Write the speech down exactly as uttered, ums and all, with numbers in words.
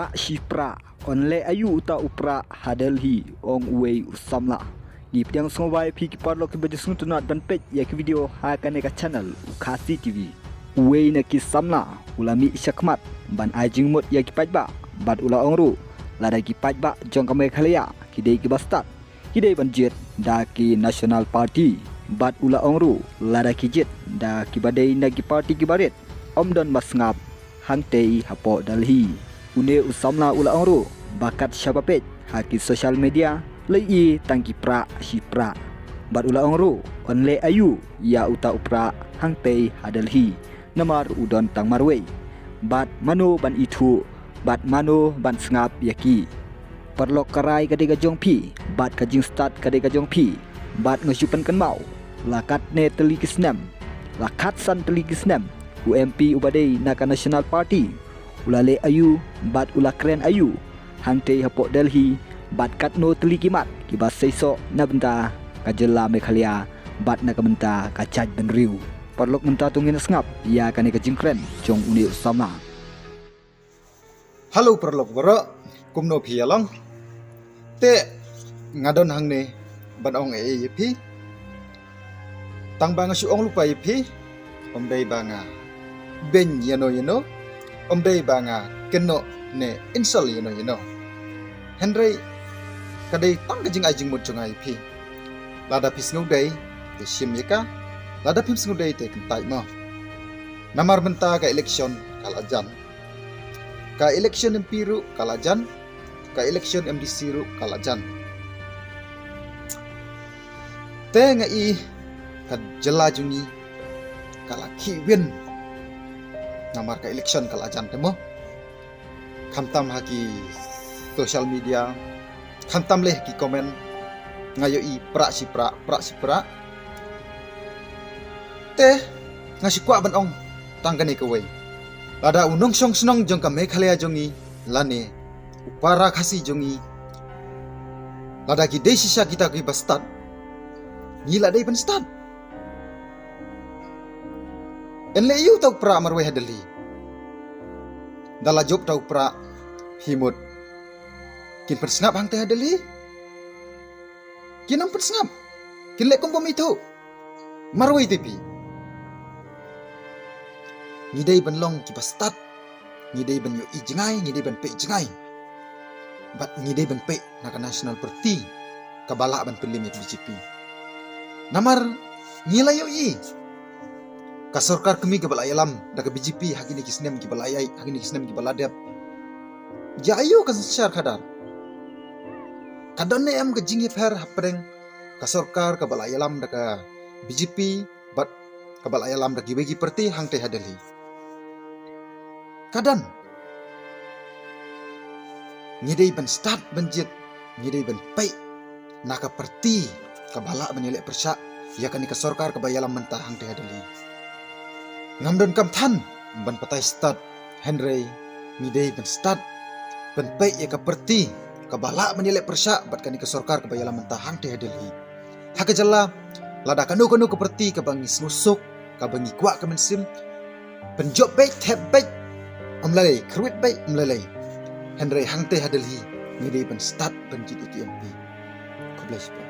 Prah shi prah, yn leh aïu uta u prah ha Delhi, ong uwei u samla. Ngi pdiang sngewbha ïa phi ki paralok kiba ju sngewtynnat ban peit ïa ki video ha kane ka channel u Khasi T V. Uwei na ki samla u la mih shakhmat ban ai jingmut ïa ki paidbah, bad u la ong ruh, lada ki paidbah jong ka Meghalaya ki dei kiba stad, ki dei ban jied da ki National Party. Bad u la ong ruh, lada ki jied da kiba dei na ki party kiba rit, ym don ba sngap hangtei hapoh Delhi. Une u samla u la ong ruh, ba kat shaba peit ha ki social media, la ïohi tang ki prah shi prah. Bad u la ong ruh, yn leh aïu ïa uta u prah hangtei ha Delhi, namar u don tang marwei. Bad mano ban ithuh, bad mano ban sngap ïa ki? Paralok, ka rai ka dei ka jong phi, bad ka jingstad ka dei ka jong phi. Bad nga shu pynkynmaw, la katne tylli ki snem, la khatsan tylli ki snem, u M P uba dei na ka National Party u la leh aïu, bad u la kren aïu hangtei hapoh Delhi, bad katno tylli ki mat kiba seisoh na bynta ka jylla Meghalaya, bad na ka bynta ka jaitbynriew. Paralok, mynta to ngin sngap ïa kane ka jingkren jong une u samla. Hello paralok baroh, kumno phi ïa long? Te nga don hangne ban ong ei ei ïa phi. Tang ba nga shu ong lypa ïa phi, ym dei ba nga beiñ ïano ïano, ym dei ba nga kynnoh ne insult ïano ïano. Hynrei ka dei tang ka jingai jingmut jong nga ïa phi. Lada phi sngewdei te shim ïa ka, lada phim sngewdei te kyntait mo. Namar mynta ka election ka la jan. Ka election M P ruh ka la jan, ka election M D C ruh ka la jan. Te nga i ka jylla jong ngi ka la khih win namar ka election ka la jan te mo. Khamtam ha ki social media, khamtam leh ki comment, nga ïohi prah shi prah, prah shi prah. Te nga shu kwah ban ong tang kane kawei. Lada u nongshong shnong jong ka Meghalaya jong ngi, lane u para Khasi jong ngi, lada ki dei shisha kita kiba stad, ngi la dei ban stad. Yn leh aïu uta u prah marwei ha Delhi? Da la jop uta u prah, phi mut kin pynsngap hangtei ha Delhi? Kin ym pynsngap. Kin leh kum bym ithuh. Marwei te phi. Ngi dei ban long kiba stad. Ngi dei ban ïohi jngai, ngi dei ban peit jngai. Bad ngi dei ban peit na ka National Party kaba lah ban pynlong ïa ka B J P. Namar ngi la ïohi ka sorkar kmie kaba la ïalam da ka B J P ha kine ki snem kiba la ïaid, ha kine ki snem kiba la dep. Ïa aïu ka synshar khadar? Ka don ne em ka jingïapher hapdeng ka sorkar kaba la ïalam da ka B J P bad kaba la ïalam da kiwei ki party hangtei ha Delhi? Ka don. Ngi dei ban stad ban jied, ngi dei ban peit na ka party kaba lah ban ïaleh pyrshah ïa kane ka sorkar kaba ïalam mynta hangtei ha Delhi. Ngam donkam than ban batai stad, hynrei ngi dei ban stad ban peit ïa ka party kaba lah ban ïaleh pyrshah bad kane ka sorkar kaba ïalam mynta hangtei ha Delhi. Ha ka jylla, lada kano kano ka party kaba ngi sngewsuk, kaba ngi kwah ka mynsiem, pynjop beit, thep beit, ym lei lei, kyrwit beit, ym lei lei. Hynrei hangtei ha Delhi ngi dei ban stad ban jied ïa ki M P. Khublei shibun.